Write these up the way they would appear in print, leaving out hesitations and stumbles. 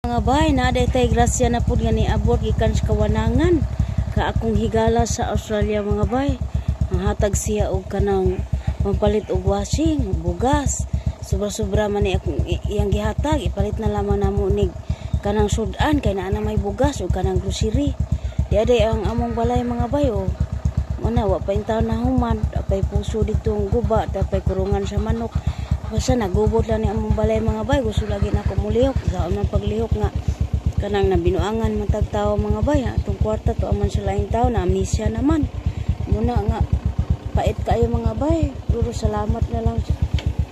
Mga bay, naa tay grasya na pud nga niabot gikan sa kawanangan ka akong higala sa Australia, mga bay. Ang hatag siya og kanang pampalit og washing, bugas. Sobra-sobra man ni akong iyang gihatag, ipalit na lamang namo nig kanang sudan kay naa na may bugas ug kanang grocery. Di aday ang among balay, mga bay, oh. Mana wa pa intaw na human, apay puso dito ang guba, tapay kurungan sa manok. Basta nagubot lang ni among balay, mga bay, gusto lagi na ako mulihok. Sa man paglihok nga kanang nabinuangan man tag tawo, mga bay, atong kwarta to aman sa laing tao na amnesia naman. Muna nga pait kaayo, mga bay, pero salamat na lang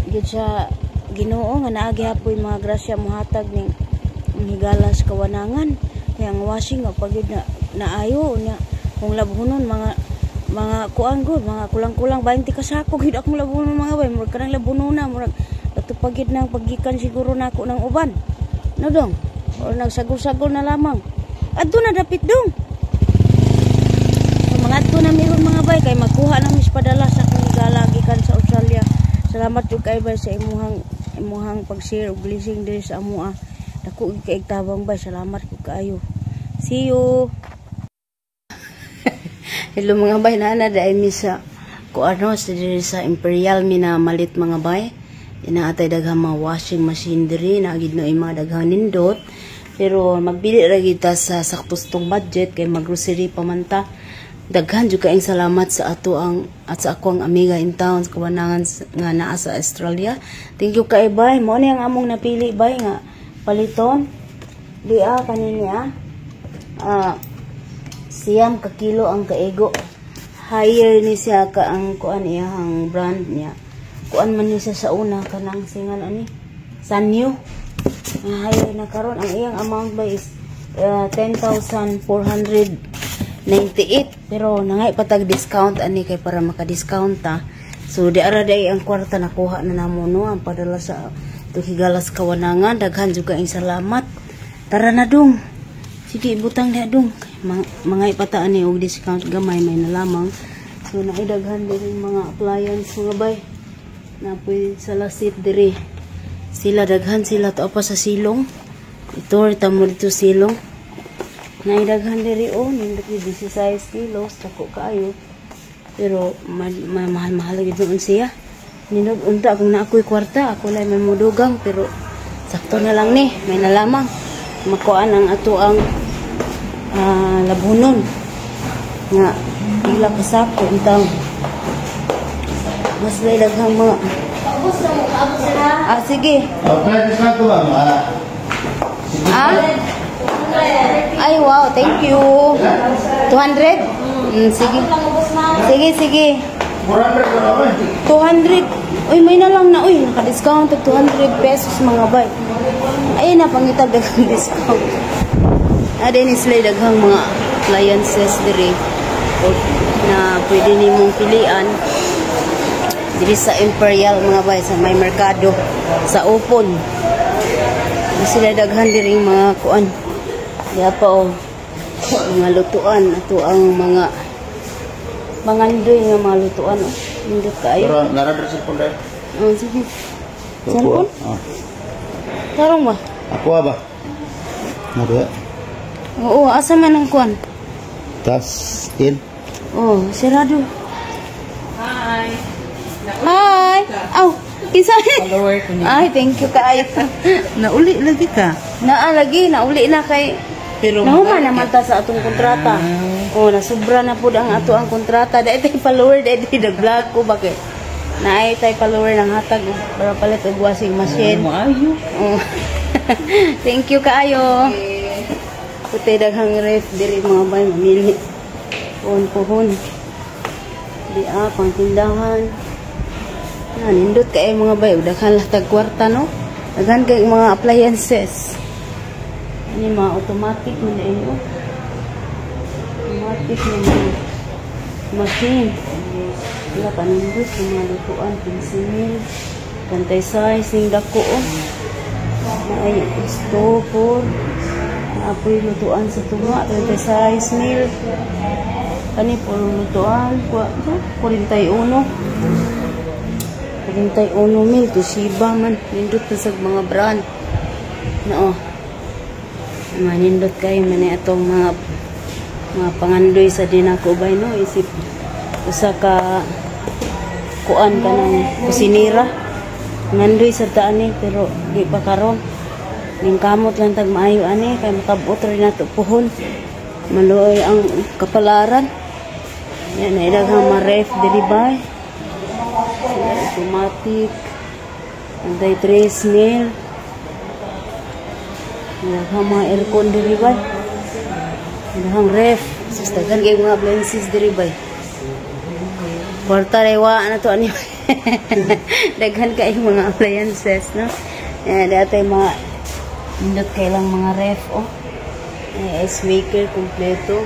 gyud sa Ginoo nga naa gihapoy mga grasya mohatag ning ang higala sa kawanangan. Kaya ang washing nga pag na naayo nya kung labhonon mga kuan gud, mga kulang-kulang 20 ka sako gid akong labhonon, mga bay. Murag kanang labhonona, murag ato pagid nang paggikan siguro nako ng uban no dong or nagsagol-sagol na lamang adto na dapit dong. So, mga adto na meron, mga bay, kay magkuha na mis padala sa akong higala gikan sa Australia. Salamat jud kay bay sa imuhang pag-share ug blessing diri sa amoa. Dako gyud kay tabang, bay. Salamat ko kaayo. See you. Hello, mga bay, naa diay mi sa kuano sa diri sa Imperial mi na malit, mga bay. Inaatay daghang mga washing machine diri, naa gid no mga daghang nindot. Pero magbili ra kita sa saktostong budget kay maggrocery pa man ta. Daghan jud kaayong salamat sa ato ang at sa ako ang amiga in town sa kawanangan nga naa sa Australia. Thank you kay bay. Mo ni ang among napili, bay, nga paliton. Di ah kanini ah. Ah, 9 ka kilo ang kaigo. Higher ni siya ka ang kuan iyang brand niya. Kuan man ni siya sa una kanang singan ani. Sanyo. Ang higher na karon ang iyang amount ba is 10,498 pero nangay patag discount ani kay para maka-discount ta. So di ara day ang kwarta nakuha na namo no ang padala sa tuhigalas kawanangan. Daghan juga ang salamat. Tara na dong. Sige, ibutang diha dong. Mga ipataan ni og discount gamay may na lamang. So naidaghan diri mga appliance, mga bay. Napoy sa lasit diri. Sila daghan sila to pa sa silong. Ito ta mo dito silong. Naidaghan diri oh, nindot ni 16 kilos dako kaayo. Pero mahal-mahal gid noon siya. Nindot unta kung na ako'y kwarta, ako lang may mudugang pero sakto na lang ni, may nalamang. Makuan ang ato ang labhunon nga pila ka sako intang mas may daghang mga ah, sige. Okay, discount ko, ma'am. Ah, Ah, ay wow, thank you. 200. Sige sige sige. 400 ko naman. 200. Uy, may na lang na. Uy, naka-discount og 200 pesos, mga bay. Ay na pangitag daghang discount. Ade ni sila daghang mga appliances diri o na pwede nimong pilian diri sa Imperial, mga bay, sa may merkado sa Upon. Na sila daghan diri mga kuan. Diha pa oh, mga lutuan ato ang mga mangandoy nga mga lutuan oh. Nindot kaayo. Pero naradra cellphone dahil. Oh, sige. Cellphone? Ah. Tarong ba? Ako ba? Ano? Oo, asa man ang kuan? Tas in. Oh, sirado. Hi. Hi! Aw, kinsa? Follower ko niya. Ay, thank you kaayo. Nauli lagi ka. Naa lagi, nauli na kay Pero nahuman naman ta sa atong kontrata. Oh, nasubra na pud ang ato ang kontrata. Dahil tay follower, dahil tay nag-vlog ko bakit? Naay tay follower ng hatag oh, para palit og washing machine. Maayo. Oh. Thank you kaayo. Putay daghang ref diri, mga bay, mamili. Pohon pohon. Di ah pang tindahan. Na nindot kay mga bay, daghan lah tag kwarta no. Daghan kay mga appliances. Ani mga automatic man ini oh. Automatic na mga machine. Wala pa nindot yung mga lutuan, 15 mil. Pantay size ning dako oh. Ay, stove, 4. Apoy lutuan sa tunga, 36 mil. Kani puro lutuan, 41. 41 mil, Toshiba man. Nindot na sa mga brand. Na oh. Manindot kayo man ni atong mga pangandoy sa dinako bay, no, isip usa ka kuan ka ng kusinira. Ngandoy sa taan eh, pero di pa karon. Ning kamot lang tag maayo ani kay makabot rin nato puhon. Maluoy ang kapalaran. Yan na daghang mga ref diri bay. Sila automatic. Anday tres mil. Daghang mga aircon diri bay. Daghang ref. Sus, daghan kay mga appliances diri bay. Kwarta rewa na to ani. Daghan kay mga appliances, no. Yan dati mga nindot kay lang mga ref, oh. Ay, ice maker kompleto.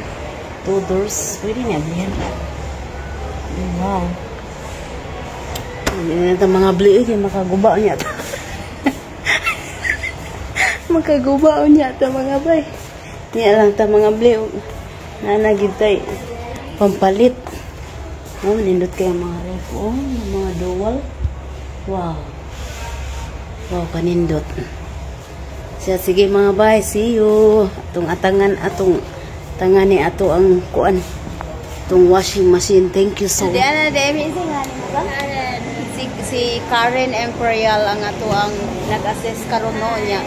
Two doors. Pwede na ablihan. Wow. Hindi na mga bli kay makaguba niya ta. Makaguba niya ta, mga bay. Niya lang ta mga bli. Nanagid tay pampalit. Oh, nindot kayo mga ref. Oh, mga dual. Wow. Wow, kanindot. Siya, sige mga bay, see you. Atong atangan, atong tangan ni ato ang kuan. Atong washing machine. Thank you so much. Diana, Demi, ba? Si Karen Imperial ang ato ang nag-assess karon, no, niya.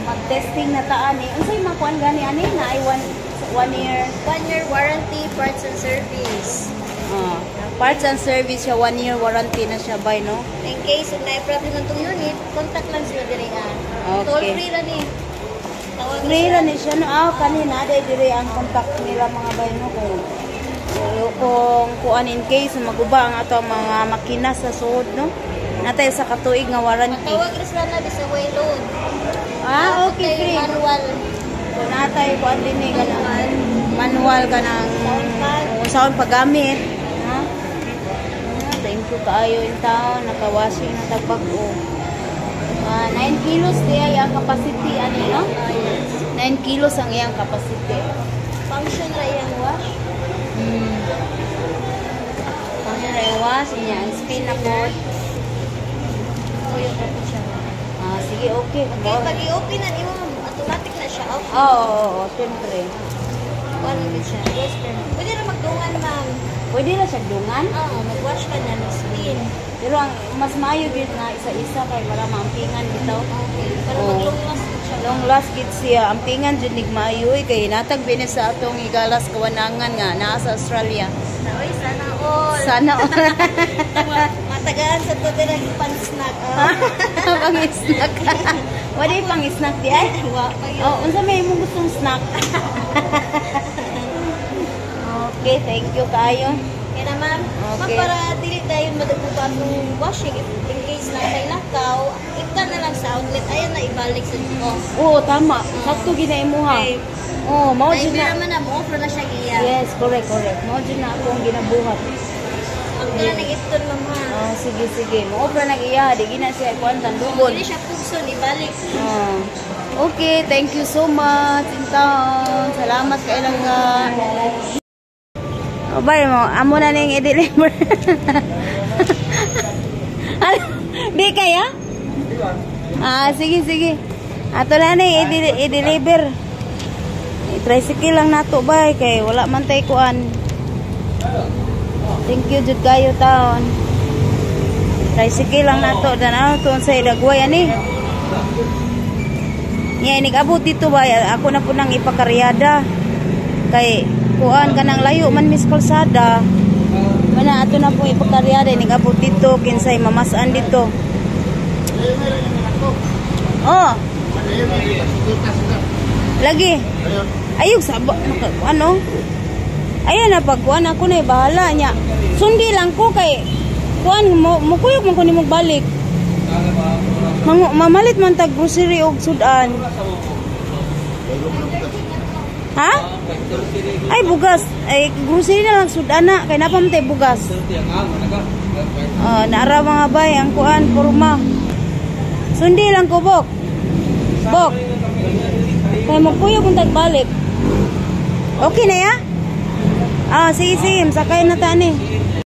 Mag-testing na ta ani. Unsay mga kuan gani ani na ay one year? 1 year warranty, parts and service. Ah, parts and service siya, 1 year warranty na siya bay, no? In case kung may problem ng itong unit, contact lang sila diri ah. Okay. Toll free ra ni. Tawag na Free sila. ra ni siya, no? Ah, kanina dai diri ang contact nila, mga bay, no, kung kuan in case maguba ang ato ang mga makina sa suod, no? Natay sa katuig nga warranty. Matawag ra sila na bisa way load. Ah, okay, free. Manual. Kung natay kuan din ni kanang manual kanang kung saan paggamit. Ha? Ah, thank you kaayo in town naka-washing na tag bag-o. Ah, 9 kilos di ay ang capacity ani, no? 9 kilos ang iyang capacity. Function ra iyang wash. Ang wash niya, ang spin na po. Kuyo pa po siya. Ah, sige, okay. Okay, pag i-open na nimo, automatic na siya off. Oo, syempre. Kuan na gid siya. Western. Pwede ra magdungan, ma'am. Pwede na siya dungan. Oo, mag-wash ka na, mag-spin. Pero ang mas maayo gyud nga isa-isa kay para maampingan bitaw. Okay. Para Oo. mag-long last gid siya. Long last gid siya, ampingan jud nig maayo eh, kay natag bini sa atong higalas kawanangan nga naa sa Australia. Na, oy, sana all. Sana all. Matagaan sa to din ang pan-snack. Ah. Pang snack. Wala pang snack di ay. Wa pa yun. Oh, unsa may imong gustong snack? Okay, thank you kaayo. Kaya na, ma'am, ma'am, Okay. para dili tayo madagpo pa atong washing if in case na kay lakaw, ika na lang sa outlet, ayan na ibalik sa off. Oo, tama. Sakto gina imuha. Okay. Oh, mao Ay, jud na na. man na, mo-offer na siya iya. Yes, correct, correct. Mao jud na akong ginabuhat. Ang na nag-ifton, ma'am, ha. Oh, sige, sige. Mo obra nag iya, di gina siya kuan tandugon. Dili siya pugson, ibalik. Oh. Okay, thank you so much, Intaon. Salamat kay langga. Oh, bay mo, amo na ning i-deliver. Ano? Di kaya? Ah, sige, sige. Ato na ni i-deliver. I-tricycle lang nato bay kay wala man tay kuan. Thank you jud kayo taon. Tricycle lang nato dan ano to sa dagway ani. Nya inig-abot dito ba, ako na po nang ipakaryada. Kay kuan kanang layo man mis kalsada. Mana ato na po ipakaryada inig-abot dito kinsay mamasan dito. Oh. Lagi. Ayog saba ano? Ayan na pag kuan ako na bahala niya. Sundi lang ko kay kuan mo mukuyog man ko nimo balik. Mang, mamalit man tag grocery og sudan. Ha? Ay, bugas. Ay, grocery na lang sudan na kay napa man tay bugas. Oh, naara mga bay ang kuan porma. Sundi lang ko, bok. Bok. Kay magkuyog kung tagbalik. Okay na ya? Ah, sige, sige. Sakay na ta ni.